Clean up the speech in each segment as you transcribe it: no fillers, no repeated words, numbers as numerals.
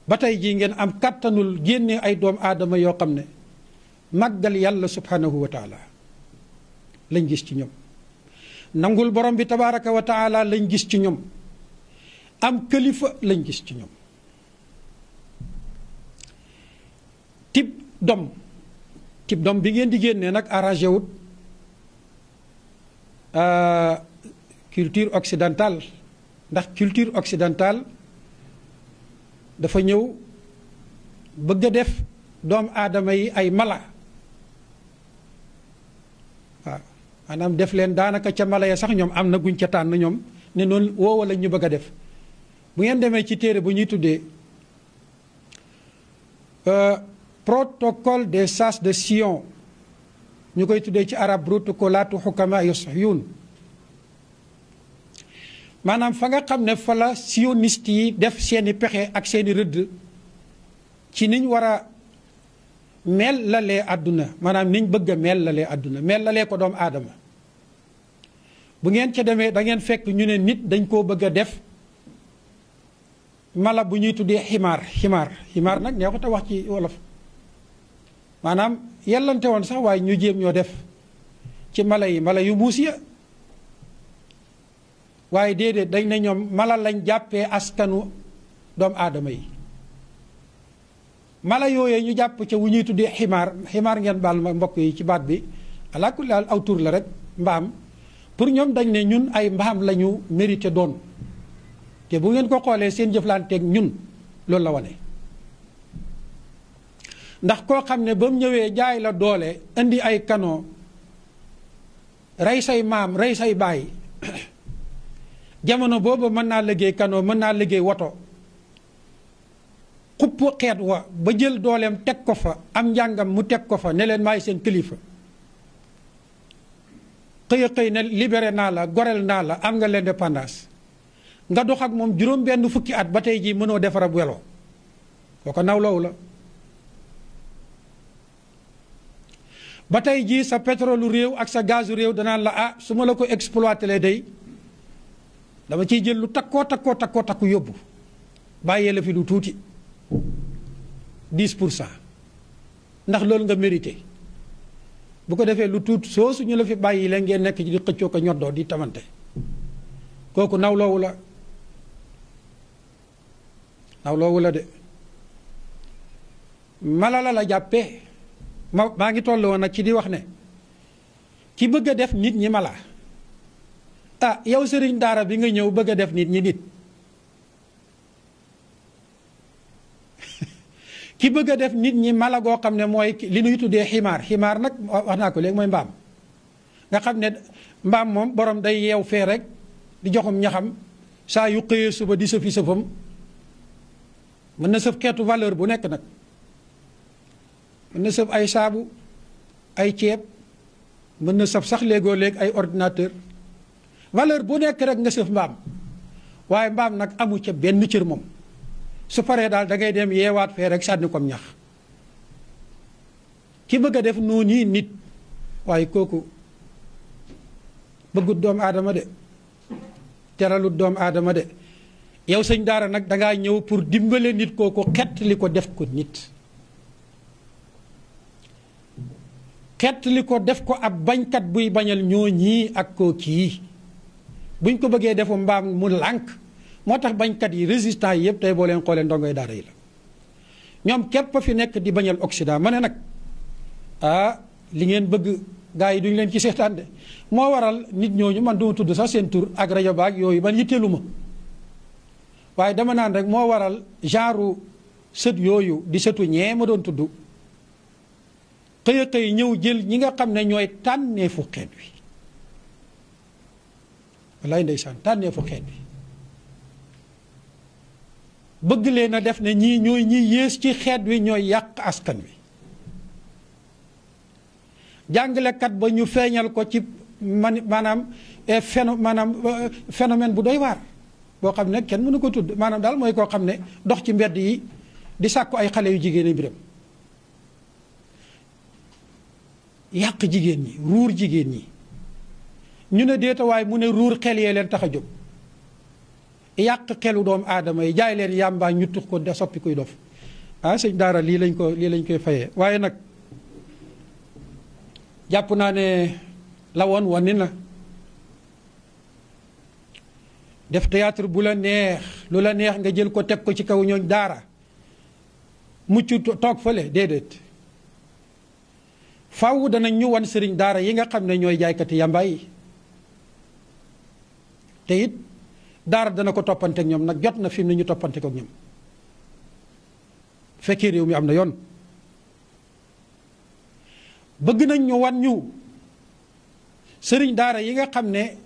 ba tey jii ngeen am kàttanul génne ay doom aadama yoo xam ne màggal yàlla subhanahu wa taala lañ gis ci ñoom, nangul borom bi tabaraka wa taala lañ gis ci ñoom, am kilifa lañ gis ci ñoom. tib dom bi ngeen di génnee nag arrangé wut culture occidentale, ndax culture occidentale dafa ñëw bëgg a def doomu aadama yi ay mala. waaw maanaam def leen daanaka ca mala ya sax ñoom am na guñ ca tànn ñoom ne noonu woowa la ñu bëgg a def. bu ngeen demee ci téere bu ñuy tuddee protocole des sages de Sion, ñu koy tuddee ci arab protocolaatu xukama yusyun, maanaam fa nga xam ne fa la sioniste yi def seeni pexe ak seeni rëdd ci niñ war a mel lalee àdduna, maanaam niñ bëgg a mel lalee àdduna, mel lalee ko doomu aadama. bu ngeen ca demee da ngeen fekk ñu ne nit dañ koo bëgg a def mala bu ñuy tuddee ximaar nag nee ko te wax ci wolof, maanaam yellante woon sax waaye ñu jéem ñoo def ci mala yu muus ya. waaye déedéet dañ ne ñoom mala lañ jàppee askanu doomu aadama yi. mala yooyee ñu jàpp ca wu ñuy tuddee ximaar ngeen baal ma mbokk yi ci baat bi alaa kulli haal aw tur la rek, mbaam. pour ñoom dañ ne ñun ay mbaam la ñu mérité doon, te bu ngeen ko xoolee seen jëflanteeg ñun loolu la wane. ndax koo xam ne ba mu ñëwee jaay la doole indi ay canon rey say maam rey say baay jamono boobu mën naa liggéey canon, mën naa liggéey woto, xupp xeet wa ba jël dooleem teg ko fa, am njàngam mu teg ko fa ne leen maay seen kilifa. xëy ne libéré naa la, gorel naa la, am nga l'indépendance, nga dox ak moom juróom benn fukki at ba tey jii mënoo defar ab welo, kooko nawloowu la. ba tey jii sa pétrole réew ak sa gazu réew danaan la su ma la ko exploité lee day dama ciy jël lu takku yóbbu, bàyyee la fi lu tuuti 10%, ndax loolu nga mérité. bu ko defee lu tuut soosu ñu la fi bàyyi leen ngeen nekk ci di xëccoo ko ñoddoo di tamante, kooku nawloowu la de. mala la jàppee. maa ngi toll woon nag ci di wax ne ki bëgg a def nit ñi mala, yow sëriñ daara bi nga ñëw bëgg a def nit ñi nit ki bëgg a def nit ñi mala goo xam ne mooy li nuy tuddee ximaar nag wax naa ko léegi mooy mbaam. nga xam ne mbaam moom borom day yeew fee rek di joxum ñaxam, saa yu xëyee suba di sëfi sëfam, mën na sëf xeetu valeur bu nekk nag. mën na sëf ay saabu, ay ceeb, mën na sëf sax léegoo léeg ay ordinateur, valeur bu nekk rek nga sëf mbaam. waaye mbaam nag amu ca benn cër moom, su paree daal da ngay dem yeewaat fee rek sànni kom ñax. ki bëgg a def noonu nit, waaye kooku bëggut doomu aadama de, teralut doomu aadama de. yow sëñ daara nag dangaa ñëw pour dimbale nit kooku xett li ko def ko nit, xett li ko def ko ab bañkat buy bañal ñoo ñii ak koo kii. buñ ko bëggee defu mbaam mu lànk. moo tax bañkat yi résistant yi yëpp tey boo leen xoolee ndongoy daara yi la, ñoom képp fi nekk di bañal Occident. ma ne nag li ngeen bëgg gaa yi duñ leen ci seetaan de. moo waral nit ñooñu man duma tudd sax seen tur ak rajo baag yooyu man yitteelu ma, waaye dama naan rek moo waral genre sët yooyu di sëtu ñee ma doon tudd xëy ñëw jël ñi nga xam ne ñooy tànneefu xeet wi. wallaay ndeysaan, tànneefu xeet wi bëgg leen a def ne ñii ñooy ñi yées ci xeet wi, ñooy yàq askan wi. jàngalekat ba ñu feeñal ko ci maanaam phénomène bu doy waar boo xam ne kenn mënu ko tudd, maanaam daal mooy koo xam ne dox ci mbedd yi di sàkku ay xale yu jigéen biram, yàq jigéen ñi, ruur jigéen ñi. ñu ne déetawaay mu ne ruur xel yee leen tax a jóg. yàq xelu doomu aadama yi jaay leen yàmbaa ñu tux ko de soppi kuy dof sëñ daara lii lañ koy fayee. waaye nag jàpp naa ne la woon wane na def théâtre bu la neex lu la neex nga jël ko teg ko ci kaw ñooñ daara mucc toog fële déedéet faaw danañ ñu wan sëriñ daara yi nga xam ne ñooy jaaykati yàmba yi te it daara dana ko toppante ak ñoom nag jot na fi mu ne ñu toppante ko ak ñoom fekkee réew mi am na yoon bëgg nañ ñu wan ñu sëriñ daara yi nga xam ne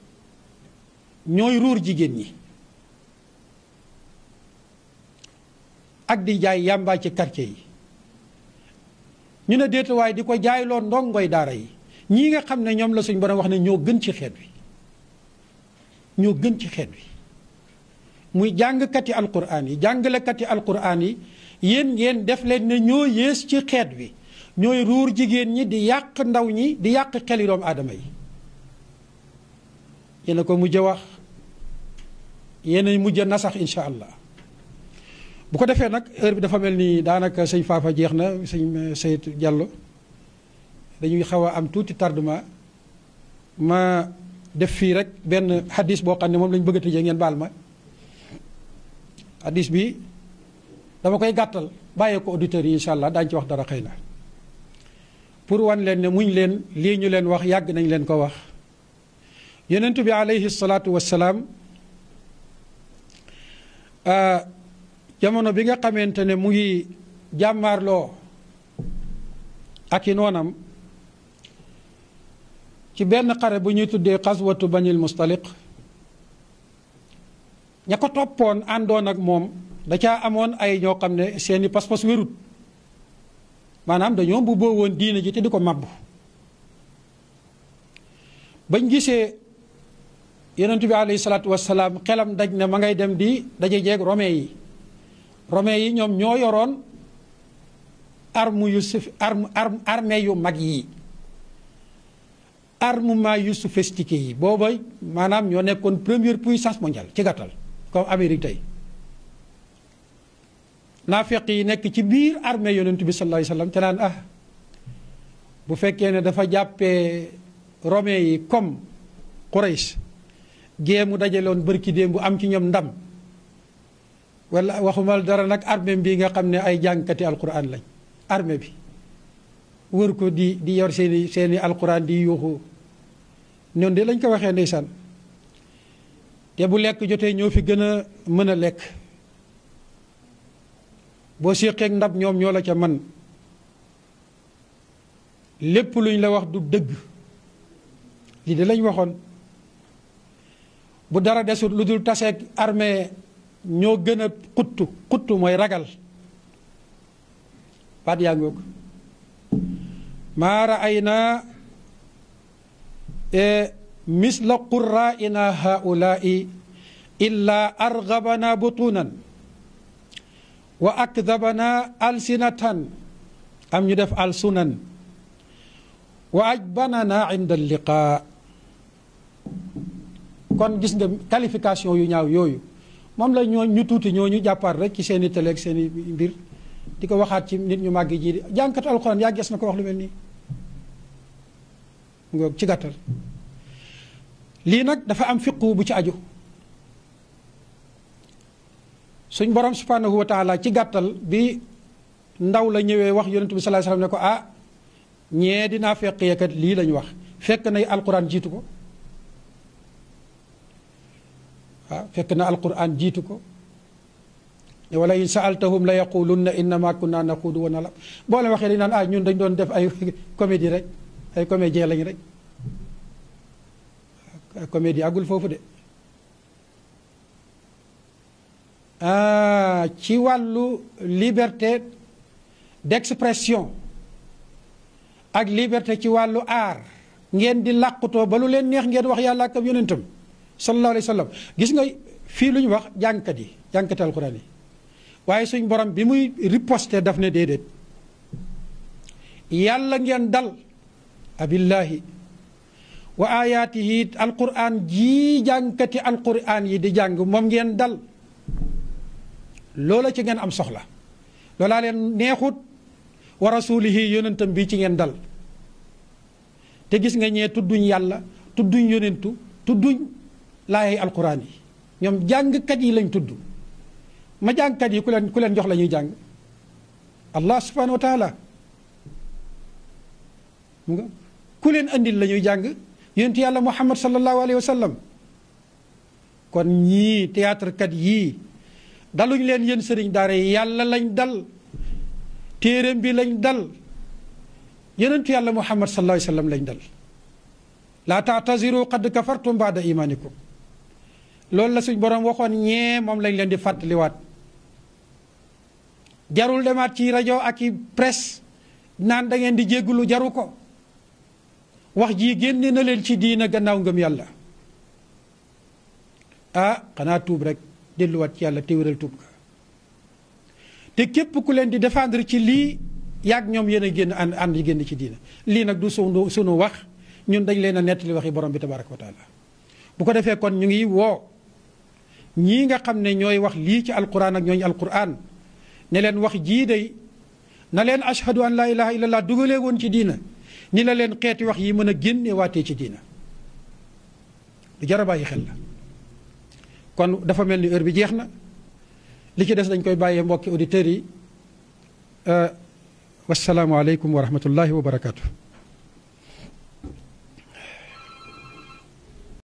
ñooy ruur jigéen ñi ak di jaay yàmbaa ci quartier yi ñu ne déeta waaye di ko jaayloo ndongoy daara yi ñii nga xam ne ñoom la suñ borom wax ne ñoo gën ci xeet wi ñoo gën ci xeet wi muy jàngkati alquran yi jàngalekati alquran yi yéen ngeen def leen ne ñoo yées ci xeet wi ñooy ruur jigéen ñi di yàq ndaw ñi di yàq xeli doomu aadama yi yéen a ko mujj wax yéen a mujj nasax insha allah bu ko defee nag heure bi dafa mel ni daanaka sëñ Fafa jeex na sëñ Seydou Diallo dañuy xaw a am tuuti tardement ma def fii rek benn hadis boo xam ne moom lañ bëgg a tëjee ngeen baal ma hadis bi dama koy gàttal bàyyee ko auditeurs yi insha allah daañu ci wax dara xëy na pour wan leen ne muñ leen lii ñu leen wax yàgg nañ leen ko wax yonent bi alayhi salaatu wassalaam jamono bi nga xamante ne mu ngi jàmmaarloo ak i noonam ci benn xare bu ñuy tuddee xaswatu banil mustaliq ña ko toppoon àndoon ak moom da caa amoon ay ñoo xam ne seeni pas-pas wérut maanaam dañoo bu boo woon diine ji te di ko mabbu bañ gisee yonent bi alayhi salaatu wassalaam xelam daj ne ma ngay dem di daje jeeg romain yi ñoom ñoo yoroon armée yu mag yi armement yu sophistiqué yi booba maanaam ñoo nekkoon première puissance mondiale ci gàttal comme Amérique tey naafeq yi nekk ci biir armée yonent bi sallallahu alayhi wasallam te naan bu fekkee ne dafa jàppee romain yi comme Quraysh gée mu dajaloon bërki déem bu am ci ñoom ndam wala waxumal dara nag armée bi nga xam ne ay jàngkati alquran lañ armée bi wër ko di yor seeni alquran di yuuxu noonu de lañ ko waxee ndeysaan te bu lekk jotee ñoo fi gën a mën a lekk boo séqeek ndab ñoom ñoo la ca man lépp luñ la wax du dëgg lii de lañ waxoon bu dara desut lu dul taseeg armée ñoo gën a xuttu mooy ragal baat yaa ngoog maa ra'ayna misla qurra'ina haula'i illa arghabana butunan wa akdhabana alsinatan am ñu def alsunan wa ajbanana inda alliqa kon gis nga qualification yu ñaaw yooyu moom la ñu tuuti ñooñu jàppaat rek ci seen i télé ak seen i mbir di ko waxaat ci nit ñu màgg ji jànkat alxuraan yaa ges na ko wax lu mel nii ngoog ci gàttal lii nag dafa am fiqu bu ci aju suñ borom subhanahu wa taala ci gàttal bi ndaw la ñëwee wax yonent bi sallallahu alayhi wasallam ne ko ñee dinaa feqee kat lii lañu wax fekk nay alquran jiitu ko fekk na alquran jiitu ko wala in saaltahum la yaqulunna innama kunna naqudu wa nalab boo leen waxee dañ naan ñun dañ doon def ay comédie rek ay comédien lañ rek comédie àggul foofu de ci wàllu liberté d'expression ak liberté ci wàllu art ngeen di làqutoo ba lu leen neex ngeen wax yàlla ak yonentam sallallahu alayhi wa sallam gis nga fii lu ñu wax jàngkati alquran yi waaye suñ borom bi muy riposte daf ne déedéet yàlla ngeen dal abillahi wa ayaatihi alquran jii jàngkati alquran yi di jàng moom ngeen dal loola ci ngeen am soxla loolaa leen neexut wa rasulihi yonentam bi ci ngeen dal te gis nga ñee tudduñ yàlla tudduñ yonentu tudduñ laayay alquran yi ñoom jàngkat yi lañ tudd ma jàngkat yi ku leen jox la ñuy jàng allah subhanahu wa taala ku leen andil la ñuy jàng yonentu yàlla muhammad sallallahu alayhi wa sallam kon ñii théâtre kat yii daluñ leen yéen sëriñ daara yi yàlla lañ dal téeréem bi lañ dal yonentu yàlla muhammad sallallahu alayhi wa sallam lañ dal laa taataziru qad kafartum baada imanikum loolu la suñ borom waxoon ñee moom lañ leen di fàttaliwaat jarul demaat ci rajo ak i presse naan da ngeen di jéggulu jaru ko wax jii génne na leen ci diina gannaaw ngëm yàlla xanaa tuub rek delluwaat ci yàlla te wéral tuub ka te képp ku leen di défendre ci lii yàgg ñoom yéen a génn ànd yi génn ci diina lii nag du sunu wax ñun dañ leen a nettali waxi borom bi tabaraka wa taala bu ko defee kon ñu ngi woo ñii nga xam ne ñooy wax lii ci alquran ak ñooñu alquran ne leen wax jii day na leen ashhadu an laa ilaha illallah dugalee woon ci diina ni la leen xeeti wax yi mën a génne waatee ci diina lu jar a bàyyi xel la kon dafa mel ni heure bi jeex na li ci des dañ koy bàyyee mbokki auditeurs yi wasalaamualeykum wa rahmatullahi wa barakatuh